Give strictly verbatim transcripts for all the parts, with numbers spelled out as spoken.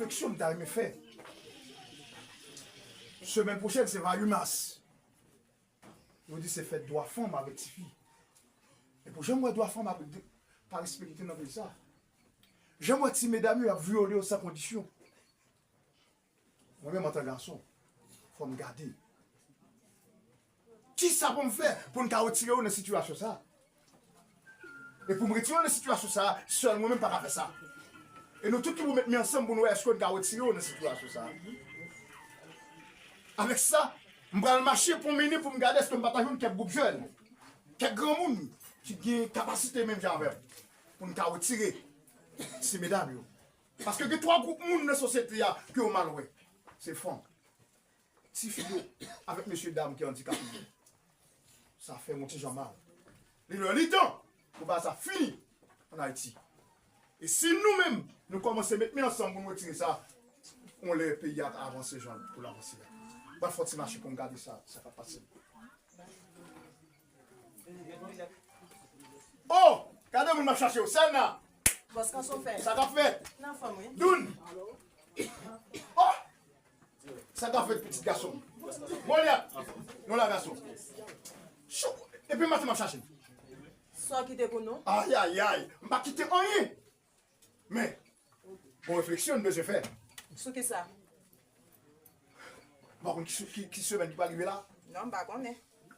Refleksyon m ta renmen fè. Semèn pwochèn, se ventuit mas. Yo di se fèt dwa fanm avèk tifi. E pou jan m wè dwa fanm ap de-, pa respekte nan peyi sa, jan m wè ti medam yo ap vyole yo san kondisyon, mwen menm antan gason, fò m gade. Kisa pou m fè pou n ka retire yo nan sitiyasyon sa? E pou m retire yo nan sitiyasyon sa, sèl mwen menm pa ka fè sa. E nou tout ki pou met men ansanm pou nou wè èske n ka retire yo nan sitiyasyon sa. Avèk sa, m pral mache pou mennen pou m gade èske m pa ta jwenn kèk gwoup jèn, kèk granmoun ki gen kapasite menm jan avè m, pou n ka retire ti medam yo. Paske gen twa gwoup moun nan sosyete a ke yo mal wè. Se fanm, tifi yo, avèk mesye dam ki andikape yo. Sa fè m yon ti jan mal. Li lè li tan pou bagay sa fini ann Ayiti. E si nou menm, nou kòmanse met men ansanm pou nou retire sa, yon lè peyi a ka avanse jan pou l avanse a. Mwen fè yon ti mache pou m gade sa, sa k ap pase. Oh! Gade moun m ap chache yo. Sèlna! Bòs, kòman w fè? Sa k ap fèt? Nan fòm, wi. Doun! Oh! Sa k ap fèt, pitit gason m? Goliat! Non la, gason. Chou! Depi maten m ap chache l. Sa w kite pou nou? Ayayay! M pa kite anyen! Men, bon refleksyon n bezwen fè. Sou ki sa? M pa konn ki, ki, ki semèn ki pral rive la. Non, m pa konnen.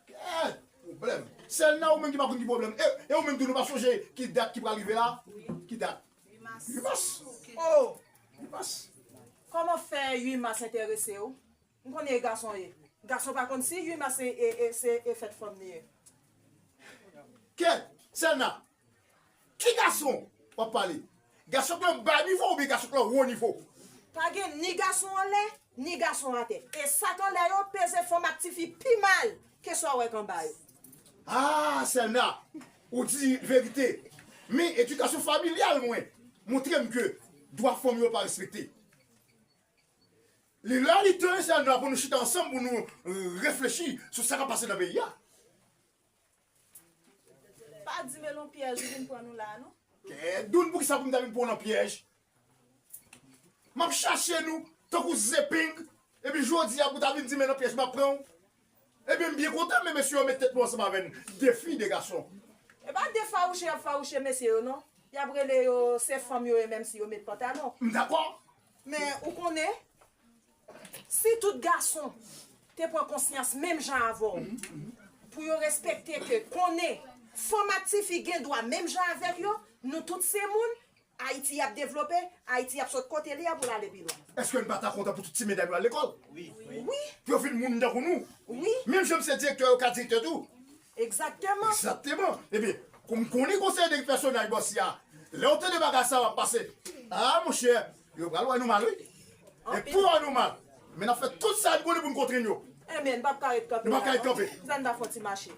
Kèt pwoblèm. Sèlna, ou menm ki pa konn ki pwoblèm. E, e ou menm tou, nou pa sonje ki dat ki pral rive la? Wi. Ki dat? Uit mas. Uit mas. Oh! Uit mas. Kòman fè uit mas enterese w? M konnen e gason w ye. Gason pa konn si uit mas se, e, e, se, e fèt fanm li ye. Kèt, Sèlna, ki gason w ap pale? Gason k lan ba nivo oubyen gason k lan wo nivo? Pa gen ni gason anlè, ni gason atè. E sa k anlè yo peze fanm ak tifi pi mal ke sa w wè k anba yo. Ah, Sèlna, ou di verite. Men edikasyon familyal mwen montre m ke dwa fanm yo pa respekte. Li lè li tan, Sèlna, pou nou chita ansanm, pou nou, euh, reflechi sou sa k ap pase nan peyi a. Pa di m e l on pyèj ou vin pran nou la, non. Kè Doun, poukisa pou m ta vin pran w nan pyèj? M ap chache nou tankou zepeng, epi jodi a pou ta vin di m e nan pyèj m ap pran w. Ebyen, m byen kontan, men mesye yo met tèt nou ansanm avè n. De fi, de gason. E pa de fawouche y ap fawouche mesye yo, non. Y ap rele yo, se fanm yo ye, menm si yo met pantalon. M dakò. Men, ou konnen, si tout gason te pran konsyans menm jan avè w, pou yo respekte ke konnen fanm ak tifi gen dwa menm jan avèk yo, nou tout se moun, Ayiti ap devlope, Ayiti ap sot kote li a pou l ale pi lwen. Èske n pa ta kontan pou tout ti medam yo al lekòl? Wi. Wi. Pou yo vin moun tankou nou? Wi. Menm jan m se direktè, yo ka direktè tou. Egzakteman. Egzakteman. Ebyen, kou m konnen konsèy de pèsonaj bòs ya, lè w tande bagay sa w ap pase, a, monchè, yo pral wè nou mal, wi. E pou wè nou mal. Men n ap fè tout sa n konnen pou n kontrenn yo. Enben, n p ap ka ret kanpe la, non. Nou p ap ka ret kanpe. Sa n ta fè yon ti mache.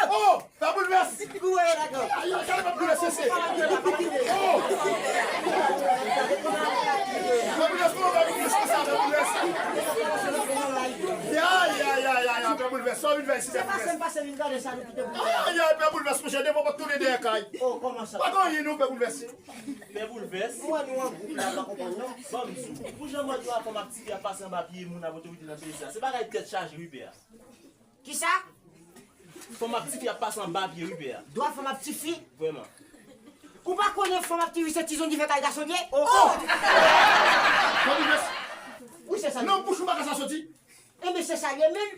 Oh! Pè Boulvès! Kouri, dakò. Ay, ay, gade Pè Boulvès, se, se. Oh! Pè Boulvès, kòman Pè Boulvès, konsa, Pè Boulvès? Ay, ay, ay, ay, ay, Pè Boulvès, sa w vin fè isit, Pè Boulvès? Pase m, pase m vin gade sa nou kite pou nou. Ay, ay, Pè Boulvès, monchè, devan pòt tounen dèyè kay. Oh, kòman sa? Pa gen anyen non, Pè Boulvès. Pè Boulvès. Mwen, nou an gwoup la, pa konprann non. Ban m di w, pou jan m wè dwa fanm ak tifi ap pase anba pye moun ak otorite nan peyi sa, se bagay tèt chaje, wi, pè a. Kisa? Fanm ak tifi ap pase anba pye, wi, pè a. Dwa fanm ak tifi? Vrèman. Ou pa konnen fanm ak tifi se ti zon ki fè kay gason ye? Oh, oh! Pè Boulvès. Wi, se sa. Nan bouch ou pa ka sa soti. Enben, se sa l ye menm.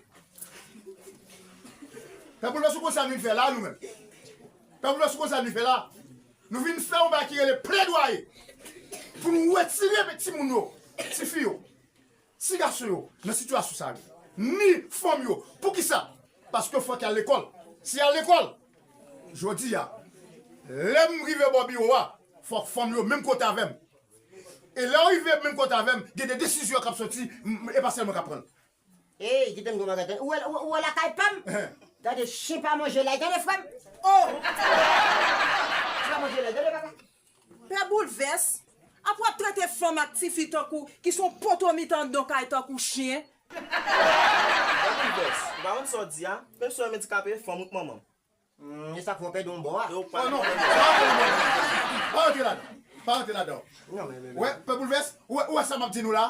Pè Boulvès, ou konn sa nou vin fè la, nou menm? Pè Boulvès, ou konn sa nou vin fè la? Nou vin fè yon bagay ki rele pledwaye. Pou nou retire timoun yo, tifi yo, ti gason yo nan sitiyasyon sa yo. Ni fanm yo. Poukisa? Paske fòk y al lekòl. Si y al lekòl, jodi a, lè m rive bò biwo a, fòk fanm yo menm kote avè m. E lè yo rive menm kote avè m, gen de desizyon k ap soti, m, m, e pa sèl mwen k ap pran l. Ey, kite m di w bagay, tande. Ou wè, ou, ou wè lakay pa m? Ehe. Gade, chen pa manje lay, tande, frè m. Oh! Chen pa manje lay, tande, papa. Pè Boulvès, apre w ap trete fanm ak tifi tankou, ki se yon poto mitan anndan kay tankou chen. Pè Boulvès, ou pa konn sa w di a? Menm si w wè m andikape, fanm ou k manman m. Hmm, e sa k fè w pèdi yon bò a. Oh non, pa antre ladan. Pa antre ladan. Pa rantre ladan. Non, men, men, men. Wè, Pè Boulvès, ou wè, ou wè sa m ap di nou la?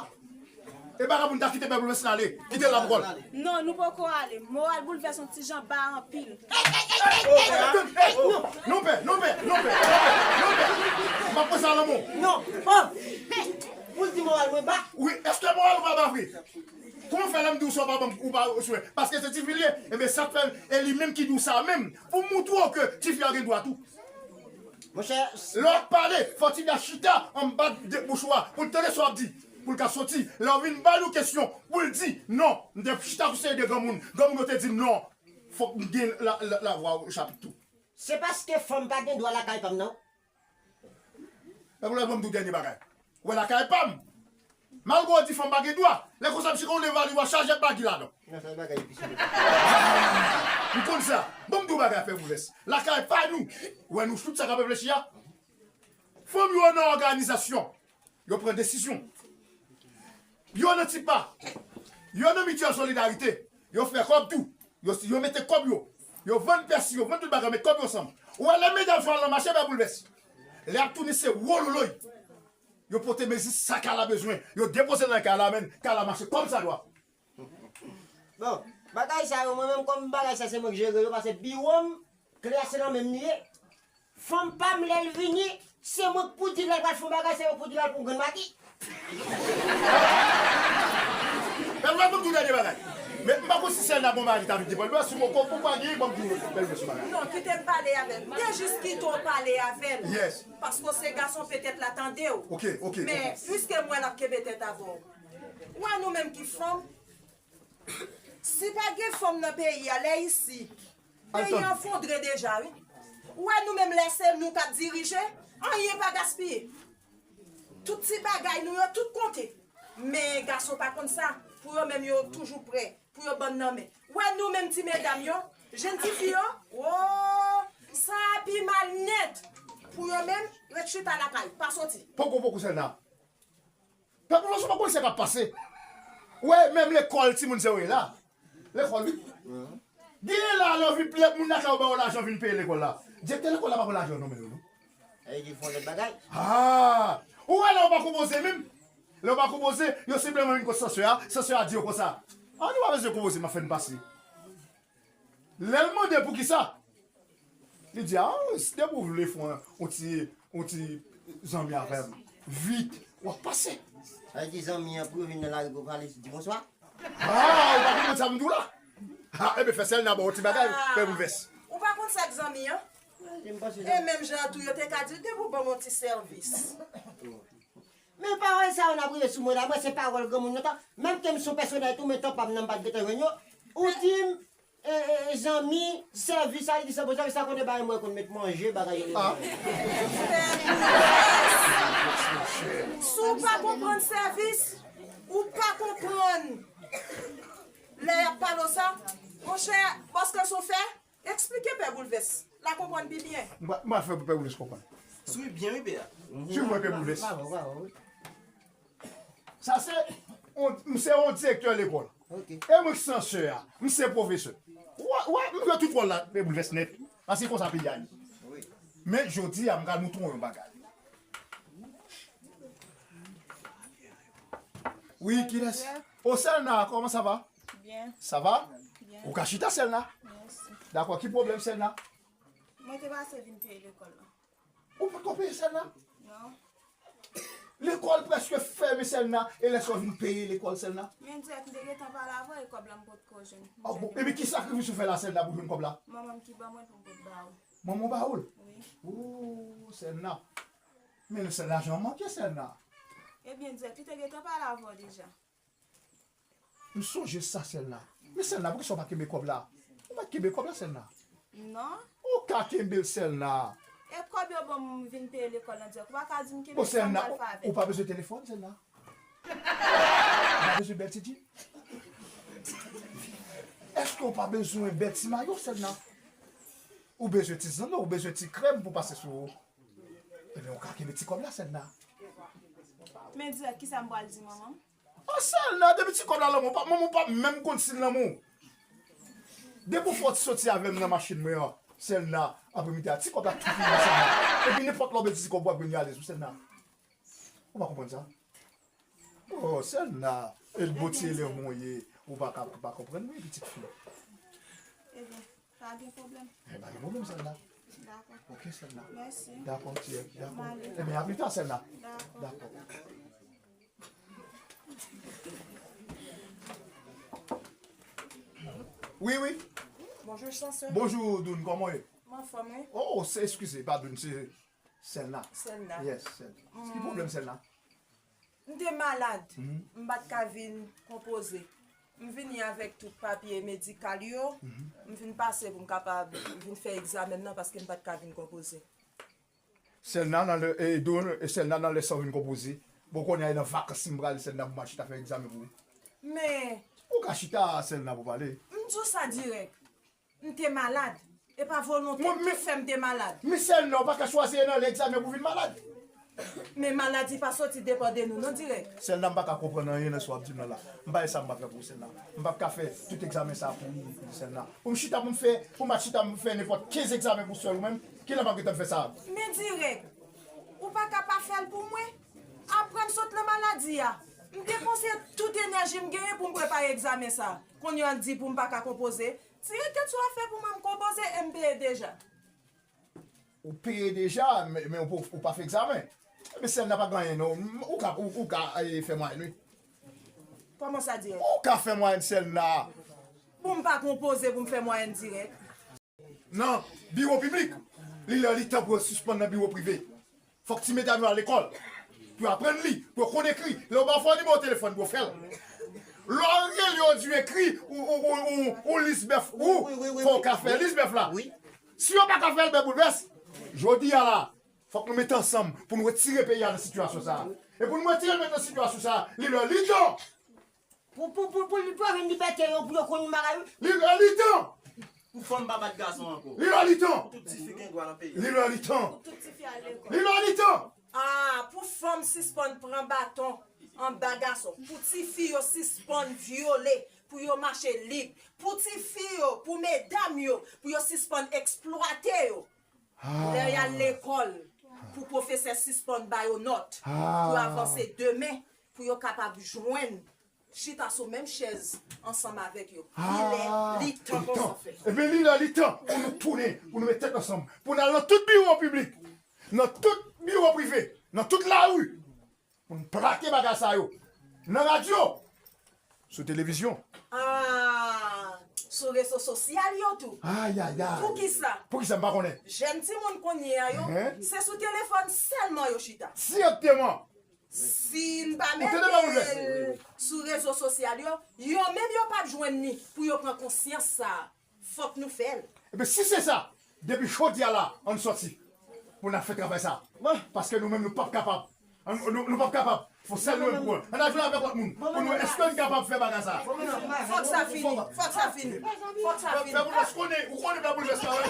E pa pou n ta kite Pè Boulvès la ale. Kite l la pou kò l. Non, nou poko ale. Moral Boulvès yon ti jan ba anpil. Ey, ey, ey, ey, ey, ey, non, pè, non, pè, non, pè, non, pè, non, pè. M ap pran sa lanmou. Non, oh, pou l di moral mwen ba. Wi, èske moral ou pa ba vre? Kòman fè lè m di w sa w pa ban m, ou pa sou? Paske se tifi l ye. Ebyen, sa k fè, e li menm ki di w sa menm. Pou montre w ke tifi a gen dwa tou. Monchè, lè w ap pale, fò tifi a chita anba de bouch ou a, pou l tande sa w ap di, pou l ka soti. Lè w vin ba l yon kesyon, pou l di, non, m te chita sou seri de granmoun, granmoun yo te di m non, fòk m gen la, la, lavwa ochapit tou. Se paske fanm pa gen dwa lakay pa m, non. Lè pou lè, ban m di w dènye bagay. Ou wè lakay pa m, malgre w di fanm pa gen dwa, lè konsa m chita w leve ale w a chaje ak bagi ladan. Nan sa bagay epi sou. M konn sa. Ban m di w bagay, Pè Boulvès. Lakay pa nou. Ou wè nou tout sa k ap reflechi a? Fanm yo nan òganizasyon. Yo pran desizyon. Yo nan Tipa. Yo nan Mityèl Solidarite. Yo fè kòb tou. Yo, yo mete kòb yo. Yo vann pèsi, yo vann tout bagay, met kòb yo ansanm. Ou wè lè medam yo al nan mache, Pè Boulvès. Lè y ap tounen se wololoy. Yo pote mezi sa Kala bezwen. Yo depoze l nan kay la, men kay la mache kòmsadwa. Bon, bagay sa yo, mwen menm kòm bagay sa se mwen k jere yo, paske biwo m, kle a se nan men m li ye. Fanm pa m lè l vini, se mwen k pou di l lè l pral fè yon bagay, se mwen k pou di l al pran yon grenn mati. Mwen, mwen, mwen di w dènye bagay. Men m pa konn si Sèlna gon bagay li ta vin di Pè Boulvès, si w poko, pou pa gen, ban m di w Pè Boulvès yon bagay. Non, kite m pale avè l. M te jis kite w pale avè l. Yes. Paske w se gason, petèt l a tande w. Ok, ok, ok. Men, piske m wè l ap kenbe tèt avè w. Ou wè nou menm ki fanm, si pa gen fanm nan peyi a, lè isi, peyi a efondre deja, wi. Ou wè nou menm lè se nou k ap dirije, anyen pa gaspiye. Tout ti bagay nou yo, tout konte. Men gason pa konn sa. Pou yo menm yo toujou prè. Pou yo ban n nan men. Ou wè nou menm ti medam yo, jenn tifi yo, o, sa pi mal nèt. Pou yo menm, ret chita lakay, pa soti. Poko, poko, Sèlna. Pèp ou pa konn sa k ap pase. Ou wè, menm lekòl timoun sa yo ye la. Lekòl, wi. Genyen la, lè w vin, lè moun lakay ou ba w lajan, vin peye lekòl la. Direktè lekòl la pa pran lajan nan men yo, non. Sa vle di fè yon lòt bagay. Ah! Ou wè lè w pa konpoze menm. Lè w pa konpoze, yo senpleman vin kot sansè a, sansè a di yo konsa. Ah, nou pa bezwen konpoze, m ap fè n pase. Lè l mande poukisa, li di, ah, depi w vle fè yon, yon ti, yon ti zanmi avè m, vit, w ap pase. Sa vle di zanmi an, pou yo vin nan lari pou yo pale, di bonswa. Ah, ou pa konprann sa m di w la? Ah, ebyen, fè Sèlna ba w yon ti bagay, Pè Boulvès. Ou pa konn sa k zanmi an? E menm jan an tou, yo te ka di l, depi w ban m yon ti sèvis. Men pawòl sa yo n ap rive sou mwen la, mwen se pawòl granmoun nan tan. Menm ke m se yon pèsonèl tou, men tan pa m nan m pa t gentan jwenn yo. Ou di m, e, e, e, zanmi, sèvis, sa vle di se bon sèvis, sa konnen bagay mwen konn met manje, bagay yo. Ah. Si w pa konprann sèvis, ou pa konprann lè y ap pale w sa, monchè, paske s on fè, eksplike Pè Boulvès. L a konprann pi byen. M pa, m pa fè pou Pè Boulvès konprann. Swiv byen, wi, Pè a. Swiv mwen, Pè Boulvès. Bravo, bravo, wi. Sa se, on, m se yon direktè lekòl. Ok. E mwen ki sansè a, m se pwofesè. Wè, wè, m jwe tout wòl la, Pè Boulvès nèt. Paske konsa peyi a ye. Wi. Men jodi a, m pral montre w yon bagay. Wi, kilès? O, Sèlna, kòman sa va? Byen. Sa va? Byen. Ou ka chita, Sèlna. Mèsi. Dakò, ki pwoblèm, Sèlna? Mwen te pase vin peye lekòl la. Ou potko peye Sèlna? Non. Lekòl prèske fèmen, Sèlna, e lè sa w vin peye lekòl, Sèlna? Men dirèk, m te gentan pale avè w, e kòb la m potko jwenn. Ah bon, epi ki sakrifis ou fè la, Sèlna, pou jwenn kòb la? Manman m ki ban mwen pou m pot ba w. Manman w ba w l? Wi. O, Sèlna. Men se lajan manke, Sèlna. Ebyen, dirèk, li te gentan pale avè w deja. M sonje sa, Sèlna. Men Sèlna, poukisa w pa kenbe kòb la? Ou mèt kenbe kòb la, Sèlna. Non. Ou ka kenbe l, Sèlna. E kòb yo ban m vin peye lekòl nan, dirèk. Ou pa ka di m kenbe sa m pral fè avè l. Ou pa bezwen telefòn, Sèlna? Ou pa bezwen bèl ti djin? Èske ou pa bezwen bèl ti mayo, Sèlna? Ou bezwen ti zanno, ou bezwen ti krèm pou pase sou ou. Ebyen, ou ka kenbe ti kòb la, Sèlna. Men dirèk, kisa m pral di manman m? O, Sèlna, depi ti kòb la lanmou, pa, manman w pa menm konn si l lanmou. Depi w fè w ti soti avè m nan machin mwen an, Sèlna, aprè midi a, ti kòb la tou fini, Sèlna. Epi nenpòt lè w bezwen ti kòb, w ap jwenn li alèz, wi, Sèlna. Ou pa konprann sa? Oh, Sèlna, e l bon ti elèv mwen ye, ou pa ka pa konprann, wi, pitit fi. Ebyen, pa gen pwoblèm. E pa gen pwoblèm, Sèlna. Dakò. Ok, Sèlna. Mèsi. Dakò, ti elèv, dakò. M ale. Ebyen, a pli ta, Sèlna. Dakò. Dakò. Wi, wi. Bonjou, Chanceux. Bonjou, Doun, kòman w ye? M anfòm, wi. Oh, se, eskize, pa Doun, se Sèlna. Sèlna. Yes, Sèlna. Ki pwoblèm, Sèlna? M te malad. M pa t ka vin konpoze. M vini avèk tout papye medikal yo. M vin pase pou m kapab vin fè egzamen m nan paske m pa t ka vin konpoze. Sèlna nan lè, e, Doun, e, Sèlna nan lè sa w vin konpoze. Bon, kounye a e nan vakans m prale, Sèlna, pou m al chita fè egzamen pou ou. Men. Ou ka chita, Sèlna, pou pale. M di w sa dirèk. M te malad. E pa volonte m ki fè m te malad. Men Sèlna, ou pa ka chwazi e nan lè egzamen pou w vin malad. Men maladi pa soti depann de nou, non, dirèk. Sèlna, m pa ka konprann anyen nan sa w ap di m nan la. M pa wè sa m ap fè pou ou, Sèlna. M p ap ka fè tout egzamen sa pou ou, Sèlna. Pou m chita pou m fè, pou m al chita pou m fè nenpòt kenz egzamen pou sèl ou menm, kilè m ap gentan fè sa? Men dirèk, ou pa ka pa fè l pou mwen? Apre m sot nan maladi a, m depanse tout enèji m genyen pou m prepare egzamen sa. Kounye a l di pou m pa ka konpoze. Dirèk, kèt sou afè pou mwen, m konpoze e m peye deja. Ou peye deja, men, men ou, ou pa fè egzamen. Men Sèlna pa gen anyen, non. Ou ka, ou, ou ka, e, fè mwayèn, wi. Kòman sa dirèk? Ou ka fè mwayèn, Sèlna. Bon, m pa konpoze pou m fè mwayèn dirèk. Nan biwo piblik, li lè li tan pou yo sispann nan biwo prive. Fòk ti medam yo al lekòl, pou yo aprann li, pou yo konn ekri. Lè yo ba w fò nimewo telefòn pou yo fè l. Lè w rele yo di yo ekri, ou, ou, ou, ou, ou lis bèf, ou, wi, wi, wi, fò w ka fè lis bèf la. Wi. Si yo pa ka fè l, bèl boulvès. Jodi a la, fòk nou mete ansanm pou nou retire peyi a nan sitiyasyon sa a. E pou nou retire l nan sitiyasyon sa a, li lè li tan. Pou, pou, pou, pou li pran libète yo, pou yo konn yon bagay, wi. Li lè li tan. Pou fanm pa bat gason ankò. Li lè li tan. Pou tout tifi gen dwa nan peyi a. Li lè li tan. Pou tout tifi al lekòl. Li lè li tan. Ah, pou fanm sispann pran baton anba gason. Pou tifi yo sispann vyole, pou yo mache lib. Pou tifi yo, pou medam yo, pou yo sispann eksplwate yo. Lè y al lekòl, pou pwofesè sispann ba yo nòt, pou yo avanse demen, pou yo kapab jwenn chita sou menm chèz ansanm avèk yo. Li lè, li tan pou sa fèt. Ebyen, li lè, li tan pou nou tounen, pou nou met tèt ansanm, pou n al nan tout biwo piblik, nan tout biwo prive, nan tout lari, pou n plake bagay sa yo. Nan radyo, sou televizyon. Ah, sou rezo sosyal yo tou. Ayayay. Poukisa? Poukisa m pa konnen? Jèn timoun kounye a yo, se sou telefòn sèlman yo chita. Direkteman. Si n pa mete l sou rezo sosyal yo, yo menm yo p ap jwenn ni pou yo pran konsyans sa a. Fòk nou fè l. Ebyen, si se sa, depi jodi a la, ann sòti pou n al fè travay sa a. Paske nou menm, nou p ap kapab. Ann, nou, nou p ap kapab. Fò sèl nou menm pou pran. Ann al jwenn avèk lòt moun. Pou nou, èske n kapab fè bagay sa a? Fòk sa fini. Fòk sa fini. Fòk sa fini. Bèl boulvès, ou konnen, ou konnen bèl boulvès la, wi.